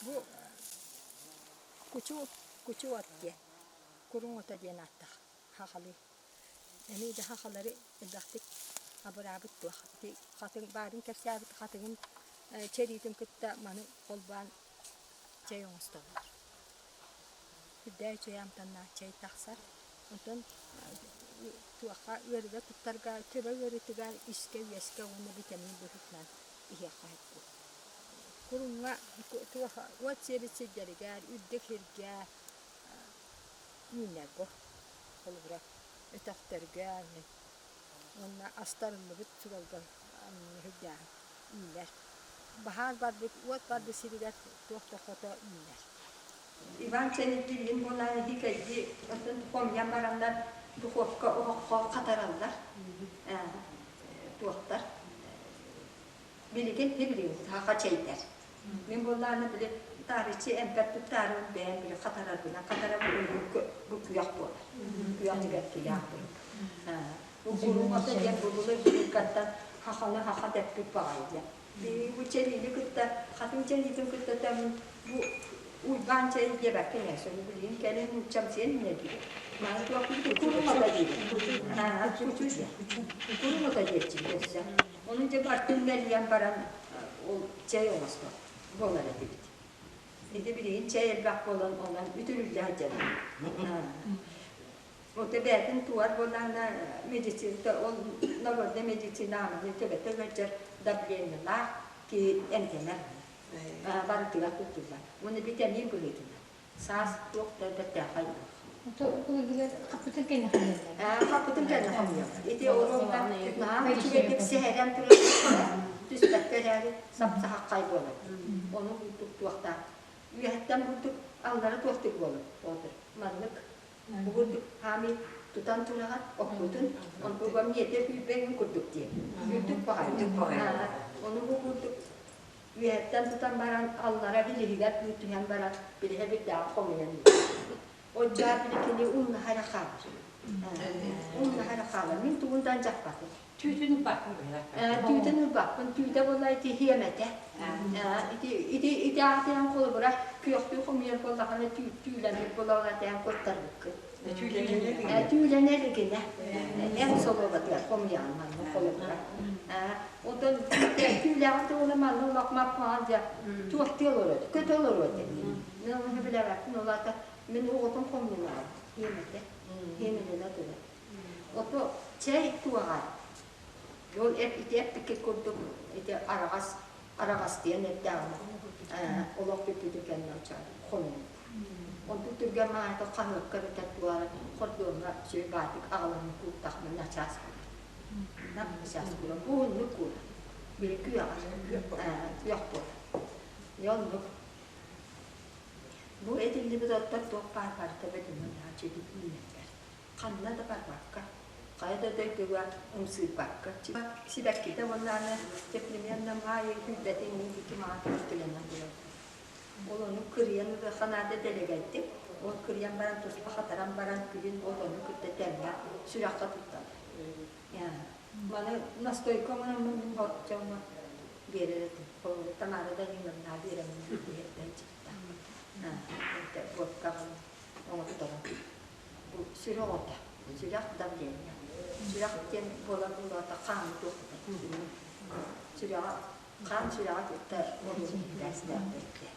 Бу кучу кучу от диэн, куруҥ ото диэн ааттаах хахалыы. Эмиэ да хахалары элбэхтик абыраабыт туох. Ити хатыҥ баарын кэпсээбит хатыҥын чэриитин кытта маны холбоон чэй оҥостоллор. Үрдээ үчүгэй амтаннаах чэй тахсар. Онтон туохха ыарыыга туттарга төбө ыарыытыгар искэ-үөскэ уонна битэмиин быһыытынан иһиэххэ сөп. Куруҥҥа туох уот сиэбит сирдэригэр, үрдүк сиргэ үүнэр бу. Холобура, өтөхтөргө уонна астарыллыбыт суолга сылдьан үүнэр. Баһаар барбыт, уот барбыт сиригэр туох да хото үүнэр. Иван чэйдиирин буолан иһи кэлги оттон хомуйан бараннар духовка оһоххо хатараллар. Туохтар Билигин билигин саха чэйдэр. Мин буоллаҕына били таарыччы эмпэр туттаары бэйэм били хатарарбынан хатарабын бу күөх буолар. Күөх сибэккилээх буолар. Бу куруҥата диэн бу былыр былыргаттан хаханы хаха дэппит баҕайы диэн. Биһиги бу чэриини кытта хатыҥ чэриитин кытта тэҥ бу Уйбаан чэй диэбэккин ээ, сөбү билигин кэлин нууччамсыйан инньэ диир. Маны туох куруҥата диибин. Кучу диэн. Куруҥата диэччибит өссө. Ону дьэ бартын мэлийэн баран ол чэй оҥостор буолар этибит. Ити билигин чэй элбэх буолан онон үтүрүллэ сылдьар. Ото бэйэтин туар буоллаҕына медицина ол народная медицина аанын төбөтө ыалдьар давлениелаах киһи эмтэнэр. Барытыгар туттуллар. Уонна битэмиин быһыытынан. Саас туох да бэртээхэй Былыргылар хаппытын кэннэ хомуйаллар. Хаппытын кэннэ хомуйаллар. Ити оруолга наһаа үчүгэйдик сэһэрэн турар түспэккэ эрээри сап-саһаххай буолар. Ону курдук туохтаах. Үөһэттэн бурдук аллара туохтук буолар. Маннык бу курдук хаамыы тутан тураҕын оппутун онтуга миэтэ күүрбэҥин курдук диэн. Үрдүк баҕайы. Ону бу курдук Үөһэттэн тутан баран, аллара билиһигэр түһэн баран, билиһэ бирдээҕи хомуйан ыытар. Одьаа били кини умнаһа эрэ хаалар. Умнаһа эрэ хаалар. Мин тугун да дьаппатым. Түүтүн ылбаппын быһыылаах. Түүтүн ылбаппын. Түүтэ буолла ити хиэмэтэ. Ити ити ити аатыйан холобура күөхтүү хомуйар буоллахына түүлэммит буолаҕына тээн куттарбыккын. Түүлэнэ илигинэ. Эн солуобатыгар хомуйаҕын манна холобура. Онтон түүлээҕин туһуна манна олох маппаҕан дьэ туохтуу олоруо этэ, көтө олоруо этэ. Мин ону билэбэппин, ол аата мин оҕотун хомуйунаҕын хиэмэтэ, хиэмэлэнэ турар. Ото чэй туоҕар, ол эп ити эппиккит курдук ити араҕас араҕастыйан эрдэҕинэ олох бүппүтүн кэннэ хомуйун. Онтун түргэн маайта хаһыакка эбэтэр туора хордуоҥҥа сүр баатык аҕалан кууттахпына начаас Начаас кууран, уһуннук кууран. Били күөҕэр, күөх буолар. Дьэ оннук. Бу этиллибит оттор туох баар барыта бөтүҥҥэ наһаа үчүгэй үүнэллэр. Ханна да барбакка, хайа да дойдуга ымсыырбакка. Сибэккитэ уонна аны теплеменна маайы күүрбэтин миин маҕан көстүлэнэн турар. Ол ону кырыйан ылыахха наада дэлэгэйдик. Ол кырыйан баран туспа хатаран баран күлүн ол ону кытта тэҥҥэ сүрэххэ тутталлар. Маны настойка оҥороммун мин дьоҥҥо биэрэр этим. Холобур, Тамара Даниловна биэрэммин иһэрдэн чыттаахпын. Водкаҕын оҥотторон. Бу сүрэх ото, сүрэх давление. Сүрэх диэн буолар буолаата хааны туохтатар. Сүрэҕэ хаан сүрэҕэ кытта олус сибээстээх бэркэ.